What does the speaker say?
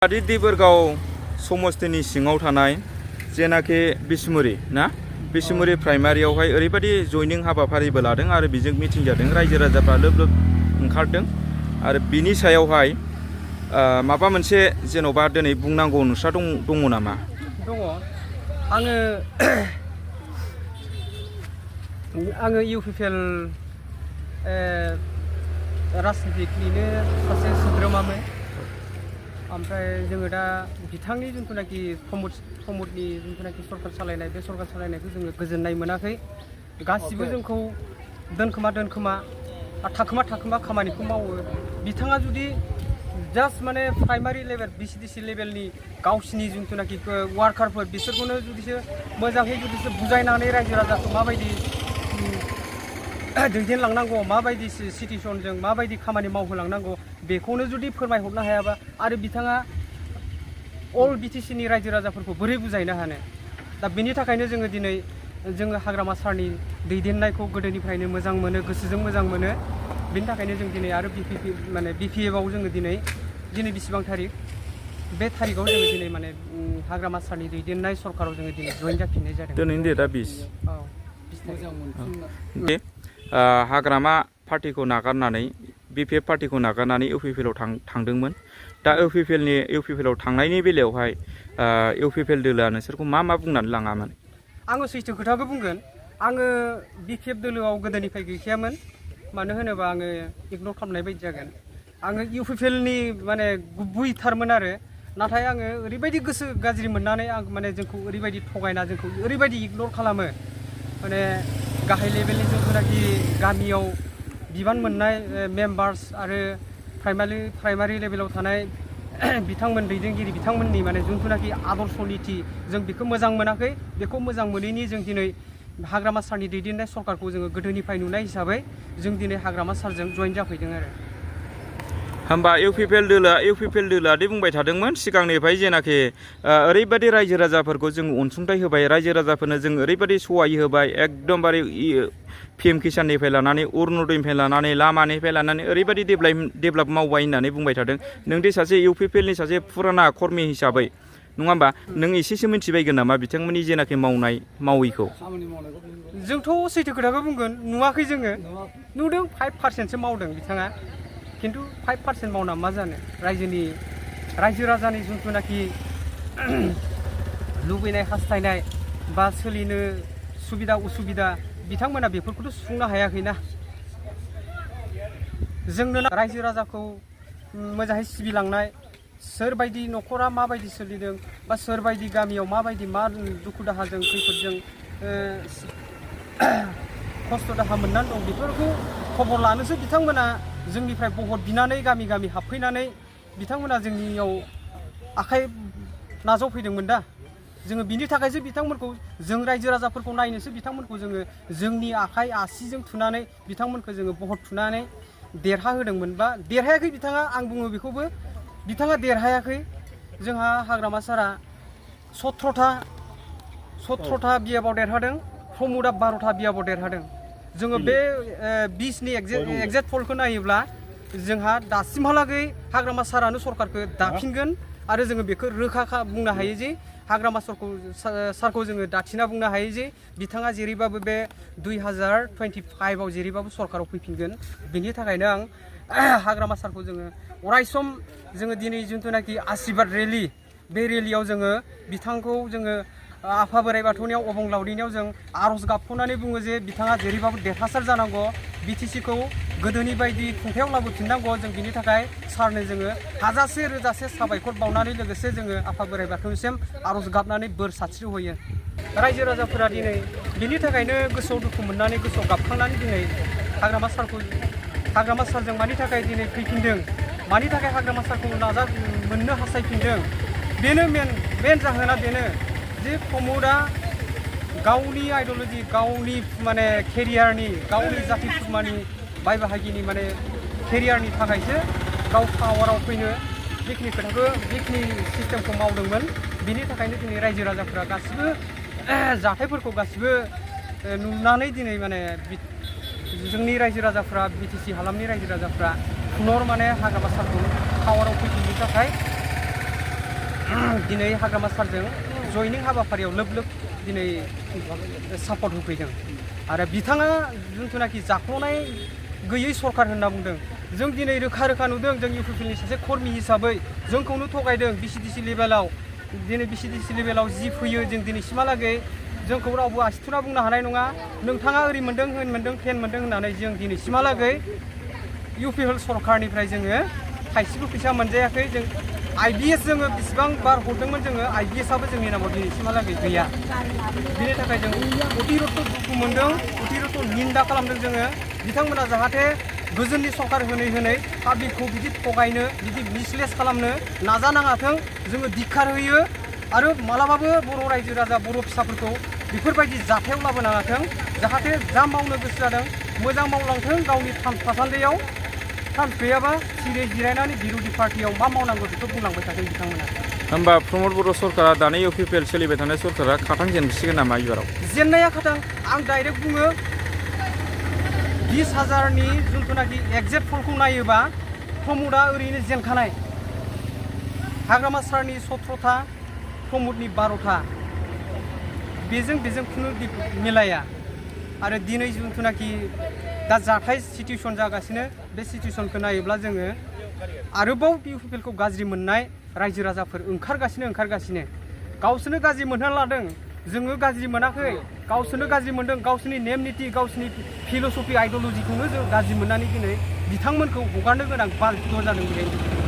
DWLWNI समस्तिनि सिङाव थानाय जेनाखि बिसमुरि ना बिसमुरि प्राइमारियावहाय ओरैबायदि जयनिं हाबाफारिबो लादों आरो बेजों मिटिं जादों रायजो राजाफ्रा लोब लोब ओंखारदों आरो बिनि सायावहाय माबा मोनसे जेन'बा दिनै बुंनांगौ नुस्रा दङ नामा? दङ। आङो UPPL राजनितिकनिनो सासे सोद्रोमामोन। ओमफ्राय जोङो दा बिथांनि जिथुनाखि प्रमदनि जिथुनाखि सरकार सालायनाय बे सरकार सालायनायखौ जोङो गोजोननाय मोनाखै। गासिबो जोंखौ दोनखोमा थाखोमा खामानिखौ मावो। बिथाङा जुदि जास्ट माने प्राइमारि लेभेल BCDC लेभेलनि गावसिनि जिथुनाखि वार्कारफोर बिसोरखौनो जुदिसो मोजाङै जुदिसो बुजायनानै रायजो राजाखौ माबायदि दैदेनलांनांगौ माबायदि सिटुएसनजों माबायदि खामानि मावहोलांनांगौ बेखौनो जुदि फोरमायहरनो हायाबा आरो बिथाङा अल BTCनि रायजो राजाफोरखौ बोरै बुजायनो हानो। दा बेनि थाखायनो जोङो दिनै हाग्रामा सारनि दैदेननायखौ गोदोनिफ्रायनो मोजां मोनो गोसोजों मोजां मोनो। बेनि थाखायनो जों दिनै आरो BPFआव जोङो दिनै बेसेबां थारिख बे थारिखआव जोङो दिनै माने हाग्रामा सारनि दैदेननाय सरकाराव जोङो दिनै जइन जाफिननाय जादों। दिनैनि डेटआ 20। हाग्रामा पार्टिखौ नागारनानै BPF पार्टिखौ नागारनानै UPPLआव थांदोंमोन। दा UPPLआव थांनायनि बेलायावहाय UPPL दोलोआ नोंसोरखौ मा बुंनानै लाङामोन? आङो सैथो खोथाखौ बुंगोन। आङो BPF दोलोआव गोदोनिफ्राय गैखायामोन। मानो होनोबा आङो इगनर खालामनाय बायदि जागोन। आङो UPPLनि माने गुबैथारमोन आरो नाथाय आङो ओरैबायदि गोसो गाज्रि मोननानै आं माने जोंखौ ओरैबायदि थगायना जोंखौ ओरैबायदि इगनर खालामो। माने गाहाय लेभेलनि जिथुनाखि गामियाव बिबान मोननाय मेम्बार्स आरो प्राइमारि लेभेलाव थानाय बिथांमोन दैदेनगिरि बिथांमोननि माने जिथुनाखि आदर्श नीति जों बेखौ मोजां मोनाखै। बेखौ मोजां मोनैनि जों दिनै हाग्रामा सारनि दैदेननाय सरकारखौ जोङो गोदोनिफ्राय नुनाय हिसाबै जों दिनै हाग्रामा सारजों जइन जाफैदों आरो। होमबा UPPL दोलोआ दि बुंबाय थादोंमोन सिगांनिफ्राय जेनाखि ओरैबायदि रायजो राजाफोरखौ जों अनसुंथाइ होबाय रायजो राजाफोरनो जों ओरैबायदि सहाय होबाय एकदमबारे PM किसाननिफ्राय लानानै अरुण'दयनिफ्राय लानानै लामानिफ्राय लानानै ओरैबायदि डेभेलप मावबाय होननानै बुंबाय थादों। नोंदि सासे UPPLनि सासे फुराना कर्मि हिसाबै नङा होमबा नों एसेसो मिथिबायगोन नामा बिथांमोननि जेनाखि माविखौ? जोंथ' सैथो खोथाखौ बुंगोन नुवाखै जोङो नुदों 5% मावदों बिथाङा। खिन्थु 5% मावना मा जानो रायजो राजानि जिथुनाखि लुबैनाय हास्थायनाय बा सोलिनो सुबिदा उसुबिदा बिथांमोना बेफोरखौथ' सुफुंनो हायाखैना। जोंनो रायजो राजाखौ मोजाङै सिबिलांनाय सोरबायदि न'खरा माबायदि सोलिदों बा सोरबायदि गामियाव माबायदि मा दुखु दाहाजों खैफोदजों खस्थ' दाहा मोननानै दं बेफोरखौ खबर लानोसो बिथांमोना जोंनिफ्राय भट बिनानै गामि हाबफैनानै बिथांमोना जोंनियाव आखाइ नाजावफैदोंमोन दा। जोङो बिनि थाखायसो बिथांमोनखौ जों रायजो राजाफोरखौ नायनोसो बिथांमोनखौ जोङो जोंनि आखाइ आसिजों थुनानै बिथांमोनखौ जोङो भट थुनानै देरहाहोदोंमोन बा देरहायाखै बिथाङा आं बुङो बेखौबो बिथाङा देरहायाखै। जोंहा हाग्रामा सारा 17था बिएफआव देरहादों प्रमदआ 12था बिएफआव देरहादों। जोङो बे 20नि एक्जेक्ट फलखौ नायोब्ला जोंहा दासिमहालागै हाग्रामा सारानो सरकारखौ दाफिनगोन आरो जोङो बेखौ रोखा बुंनो हायो जे हाग्रामा सारखौ जोङो दाथिना बुंनो हायो जे बिथाङा जेरैबाबो बे 2025आव जेरैबाबो सरकाराव फैफिनगोन। बेनि थाखायनो आं हाग्रामा सारखौ जोङो अरायसम जोङो दिनै जिथुनाखि आशीर्बाद रेलि बे रेलियाव जोङो बिथांखौ जोङो आफा बोराइ बाथौनियाव अबंलावरिनियाव जों आर'ज गाबख'नानै बुङो जे बिथाङा जेरैबाबो देरहासार जानांगौ BTCखौ गोदोनि बायदि खुंथायाव लाबोफिननांगौ। जों बिनि थाखाय सारनो जोङो हाजासे रोजासे साबायखर बावनानै लोगोसे जोङो आफा बोराइ बाथौनिसिम आर'ज गाबनानै बोर सारस्रि होयो। रायजो राजाफोरा दिनै बिनि थाखायनो गोसोआव दुखु मोननानै गोसोआव गाबखांनानै दिनै हाग्रामा सारजों मानि थाखाय दिनै फैफिनदों मानि थाखाय हाग्रामा सारखौ मोननो हास्थायफिनदों बेनो मेन जाहोना बेनो जे प्रमदआ गावनि आइडिय'लजि गावनि माने केरियारनि गावनि जाथि खुरमानि बाय बाहागिनि माने केरियारनि थाखायसो गाव पावाराव फैनो बेखिनि सिस्टेमखौ मावदोंमोन। बिनि थाखायनो दिनै रायजो राजाफोरा गासिबो जाथायफोरखौ गासिबो नुनानै दिनै माने जोंनि रायजो राजाफ्रा BTC हालामनि रायजो राजाफ्रा पुनर माने हाग्रामा सारखौ पावाराव फैफिननो थाखाय दिनै हाग्रामा सारजों जयनिं हाबाफारियाव लोब लोब दिनै सापर्ट होफैदों आरो बिथाङा जिथुनाखि जाख्ल'नाय गैयै सरकार होनना बुंदों जों दिनै रोखा रोखा नुदों जों इउपिपिएलनि सासे कर्मी हिसाबै जोंखौनो थगायदों बिसिडिसि लेभेलाव दिनै बिसिडिसि लेभेलाव जि फैयो जों दिनैसिमहालागै जोंखौ रावबो आसिथुना बुंनो हानाय नङा नोंथाङा ओरै मोन्दों होन मोन्दों फेन मोन्दों होननानै जों दिनैसिमहालागै इउपिपिएल सरकारनिफ्राय जोङो थाइसेबो फैसा मोनजायाखै जों आइबिएस जोङो बेसेबां बार हरदोंमोन जोङो आइबिएसआबो जोंनि नामाव दिनैसिमहालागै गैया बेनि थाखाय जों अतिरथ' दुखु मोन्दों अतिरथ' निन्दा खालामदों जोङो बिथांमोना जाहाथे गोजोननि सरकार होनै पाब्लिकखौ बिदि थगायनो बिदि मिसलेस खालामनो नाजानाङाथों जोङो धिक्कार होयो आरो मालाबाबो बर' रायजो राजा बर' फिसाफोरखौ बेफोरबायदि जाथायाव लाबोनाङाथों जाहाथे जा मावनो गोसो जादों मोजां मावलांथों गावनि थासान्दियाव चान्स गैयाबा सिरियै जिरायनानै बिर'धि पार्टियाव मा मावनांगौ बेखौ बुंलांबाय थादों बिथांमोना होमबा प्रमद बर' सरकारा दानि इउपिपिएल सोलिबाय थानाय सरकारा खाथां जेनसिगोन नामा एबाराव जेननाया खाथां आं डाइरेक्ट बुङो 20,000नि जिथुनाखि एक्जेक्ट फलखौ नायोबा प्रमदआ ओरैनो जेनखानाय हाग्रामा सारनि 17था प्रमदनि 12था बेजों खुनु मिलाया आरो दिनै जिथुनाखि दा जाथाय सिटुएसन जागासिनो बे सिटुएसनखौ नायोब्ला जोङो आरोबाव इउपिपिएलखौ गाज्रि मोननाय रायजो राजाफोर ओंखारगासिनो गावसोरनो गाज्रि मोनना लादों जोङो गाज्रि मोनाखै गावसोरनो गाज्रि मोनदों गावसोरनि नेम निति गावसोरनि फिल'सफि आइडिय'लजिखौनो जों गाज्रि मोननानै दिनै बिथांमोनखौ हगारनो गोनां बाध्य जादों